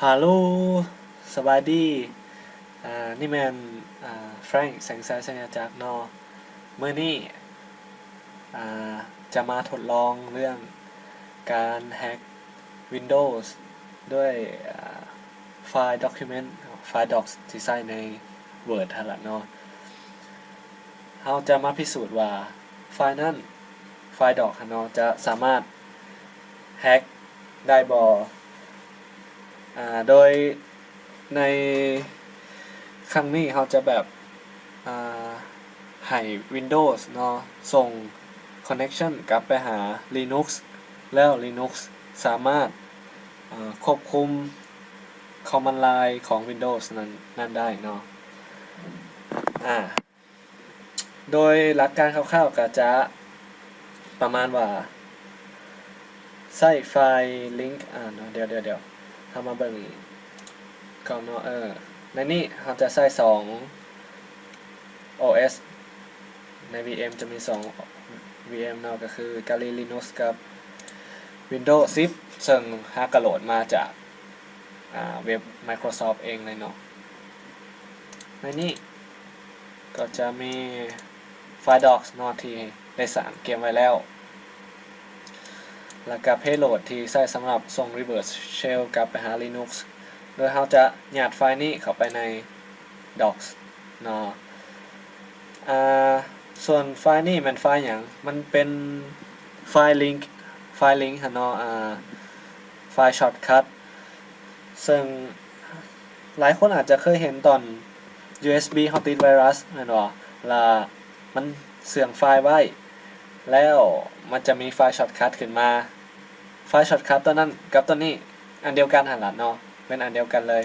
ຮາໂລ ສະບາຍດີ ອາ ນີ້ແມ່ນ ອາ ແຟຣງ ແສງໄຊ ໄຊຍະຈັກເນາະ. ມື້ນີ້ ອາ ຈະມາທົດລອງເລື່ອງການແຮັກ Windows ດ້ວຍ ອາ ໄຟລ໌ document ໄຟລ໌ Docs ທີ່ໃຊ້ໃນ Word ຫັ້ນລະເນາະ. ເຮົາຈະມາພິສູດວ່າໄຟລ໌ນັ້ນ ໄຟລ໌ Doc ຫັ້ນເນາະ ຈະສາມາດແຮັກໄດ້ບໍ່? ອາ ໂດຍໃນຄັ້ງນີ້ເຮົາຈະແບບ ອາ ໃຫ້ Windows ເນາະ ສົ່ງ connection ກັບໄປຫາ Linux ແລ້ວ Linux ສາມາດ ອາ ຄວບຄຸມ command line ຂອງ Windows ນັ້ນ ນັ້ນໄດ້ເນາະ. ອາ ໂດຍຫຼັກການຄ່າວໆ ກໍຈະປະມານວ່າ ໃຊ້ໄຟລ໌ link ອາ ເນາະ ດຽວໆ ເຮົາມາເບິ່ງກ່ອນເນາະ. ເອີ ໃນນີ້ເຮົາຈະໃຊ້ສອງ ໂອເອສ ໃນ VM ຈະມີສອງ VM ເນາະ ກໍຄື Kali Linux ກັບ Windows ສິບ ເຊິ່ງຫາກະໂຫຼດມາຈາກ ອາ ເວັບ Microsoft ເອງເລີຍເນາະ. ໃນນີ້ກໍຈະມີໄຟລ໌ Docs ເນາະ ທີ່ໄດ້ສ້າງກຽມໄວ້ແລ້ວ ແລ້ວກໍ payload ທີ່ໃຊ້ສຳລັບສົ່ງ reverse shell ກັບໄປຫາ Linux ໂດຍເຮົາຈະຫຍາດໄຟລ໌ນີ້ເຂົ້າໄປໃນ Docs ເນາະ. ອາ ສ່ວນໄຟລ໌ນີ້ແມ່ນໄຟລ໌ຫຍັງ? ມັນເປັນໄຟລ໌ link ໄຟລ໌ link ຫັ້ນເນາະ ອາ ໄຟລ໌ shortcut ເຊິ່ງຫຼາຍຄົນອາດຈະເຄີຍເຫັນຕອນ USB ເຮົາຕິດໄວຣັສແມ່ນບໍ່? ລະມັນເຊື່ອງໄຟລ໌ໄວ້ ແລ້ວມັນຈະມີໄຟລ໌ shortcut ຂຶ້ນມາ. ໄຟລ໌ shortcut ຕົວນັ້ນກັບຕົວນີ້ອັນດຽວກັນຫັ້ນລະເນາະ ແມ່ນອັນດຽວກັນເລີຍ.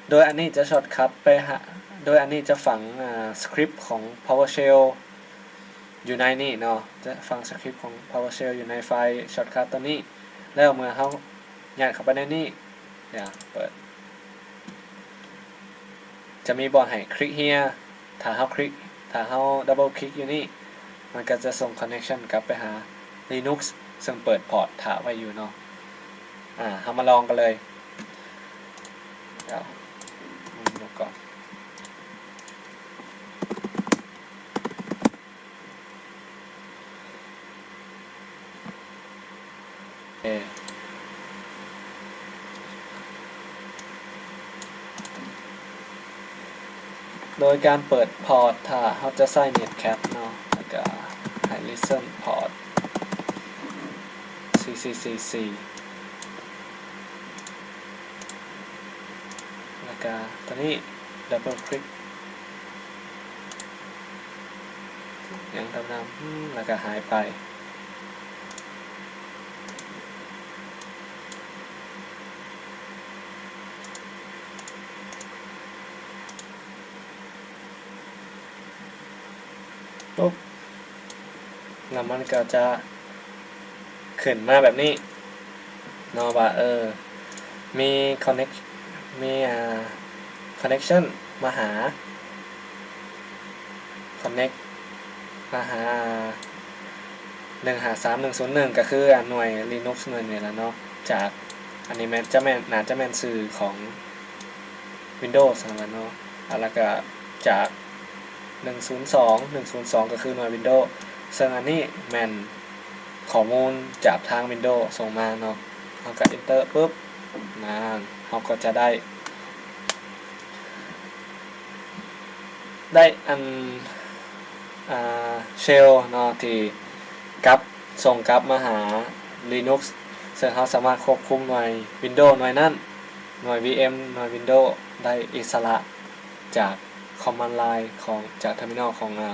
ໂດຍອັນນີ້ຈະ shortcut ໄປຫາ ໂດຍອັນນີ້ຈະຝັງ ອາ script ຂອງ PowerShell ຢູ່ໃນນີ້ເນາະ ຈະຝັງ script ຂອງ PowerShell ຢູ່ໃນໄຟລ໌ shortcut ຕົວນີ້ ແລ້ວເມື່ອເຮົາຫຍາດເຂົ້າໄປໃນນີ້ ດຽວເປີດ ຈະມີບ່ອນໃຫ້ click here ຖ້າເຮົາ click ຖ້າເຮົາ double click ຢູ່ນີ້ ມັນກໍຈະສົ່ງ connection ກັບໄປຫາ Linux ເຊິ່ງເປີດ port ຖ້າໄວ້ຢູ່ເນາະ. ອາ ເຮົາມາລອງກັນເລີຍ. ດຽວ ໂດຍການເປີດ port ຖ້າເຮົາຈະໃຊ້ netcat ເນາະ ແລ້ວກະໃຫ້ listen port ສີ່ສີ່ສີ່ສີ່ ແລ້ວກະຕົວນີ້ double click ຫຍັງດຳໆ ແລ້ວກະຫາຍໄປ. ປຸບ ແລ້ວມັນກໍຈະຂຶ້ນມາແບບນີ້ເນາະ ວ່າ ເອີ ມີ connect ມີ ອ່າ connection ມາຫາ connect ມາຫາ ໜຶ່ງຫ້າສາມໜຶ່ງສູນໜຶ່ງ ກໍຄື ອ່າ ໜ່ວຍ Linux ໜ່ວຍນີ້ລະເນາະ. ຈາກ ອັນນີ້ແມ່ນ ຈະແມ່ນ ໜ້າຈະແມ່ນຊື່ຂອງ Windows ຫັ້ນລະເນາະ ແລ້ວກະຈາກ ໜຶ່ງສູນສອງ ໜຶ່ງສູນສອງ ກໍຄືໜ່ວຍ Windows ເຊິ່ງອັນນີ້ແມ່ນຂໍ້ມູນຈາກທາງ Windows ສົ່ງມາເນາະ. ເຮົາກໍ Enter ປຶບ ນັ້ນ ເຮົາກໍຈະໄດ້ ໄດ້ອັນ ອ່າ shell ເນາະ ທີ່ກັບ ສົ່ງກັບມາຫາ Linux ເຊິ່ງເຮົາສາມາດຄວບຄຸມໜ່ວຍ Windows ໜ່ວຍນັ້ນ ໜ່ວຍ VM ໜ່ວຍ Windows ໄດ້ອິດສະຫຼະຈາກ command line ຂອງ ຈາກ terminal ຂອງ ອ່າ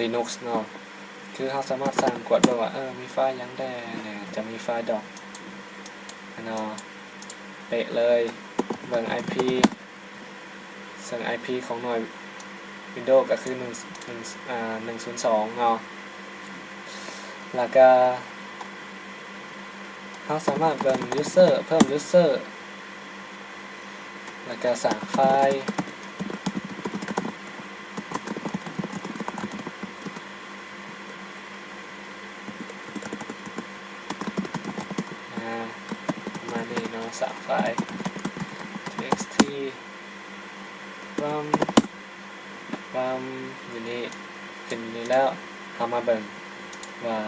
Linux ເນາະ. ຄືເຮົາສາມາດສ້າງກວດເບິ່ງວ່າ ເອີ ມີໄຟລ໌ຫຍັງແດ່ ຈະມີໄຟລ໌ Doc ເນາະ ເປະເລີຍ ເບິ່ງ IP ເຊິ່ງ IP ຂອງໜ່ວຍ Windows ກໍຄື ໜຶ່ງ ໜຶ່ງ ອ່າ ໜຶ່ງສູນສອງເນາະ. ແລ້ວກະເຮົາສາມາດເບິ່ງ user ເພີ່ມ user ແລ້ວກະສ້າງໄຟລ໌ ອ່າ ປະມານນີ້ເນາະ ສາມໄຟລ໌. ປຳ ປຳ ຢູ່ນີ້ ຂຶ້ນຢູ່ນີ້ແລ້ວ ເຮົາມາເບິ່ງວ່າ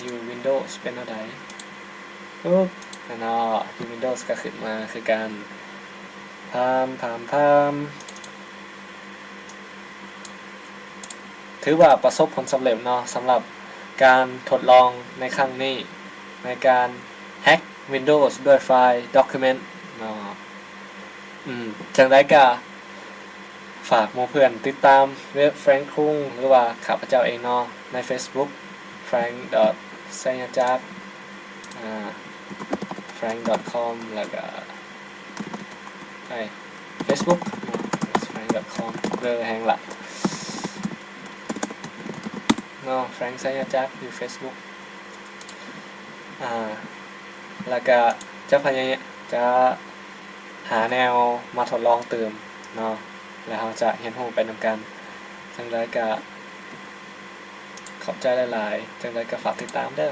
ຢູ່ Windows ເປັນແນວໃດ. ປຶບ ແລ້ວເນາະ ຢູ່ Windows ກໍຂຶ້ນມາຄືກັນ. ພາມ ພາມ ພາມ. ຖືວ່າປະສົບຜົນສຳເລັດເນາະ ສຳລັບການທົດລອງໃນຄັ້ງນີ້ ໃນການແຮັກ Windows ດ້ວຍໄຟລ໌ Document ເນາະ. ອືມ ຈັ່ງໃດກະຝາກໝູ່ເພື່ອນຕິດຕາມເວັບ Frank Kung ຫຼືວ່າຂ້າພະເຈົ້າເອງເນາະ ໃນ Facebook Frank ໄຊຍະຈັກ ອາ frank.com ແລ້ວກະ ໃນ Facebook ເນາະ frank.com ເລີຍແຮງລະເນາະ Frank ໄຊຍະຈັກ ຢູ່ Facebook ອາ ແລ້ວກະຈະພະຍາຍາມ ຈະຫາແນວມາທົດລອງຕື່ມເນາະ ແລ້ວເຮົາຈະຮຽນຮູ້ໄປນຳກັນ. ຈັ່ງໃດກະຂອບໃຈຫຼາຍໆ ຈັ່ງໃດກະຝາກຕິດຕາມເດີ້.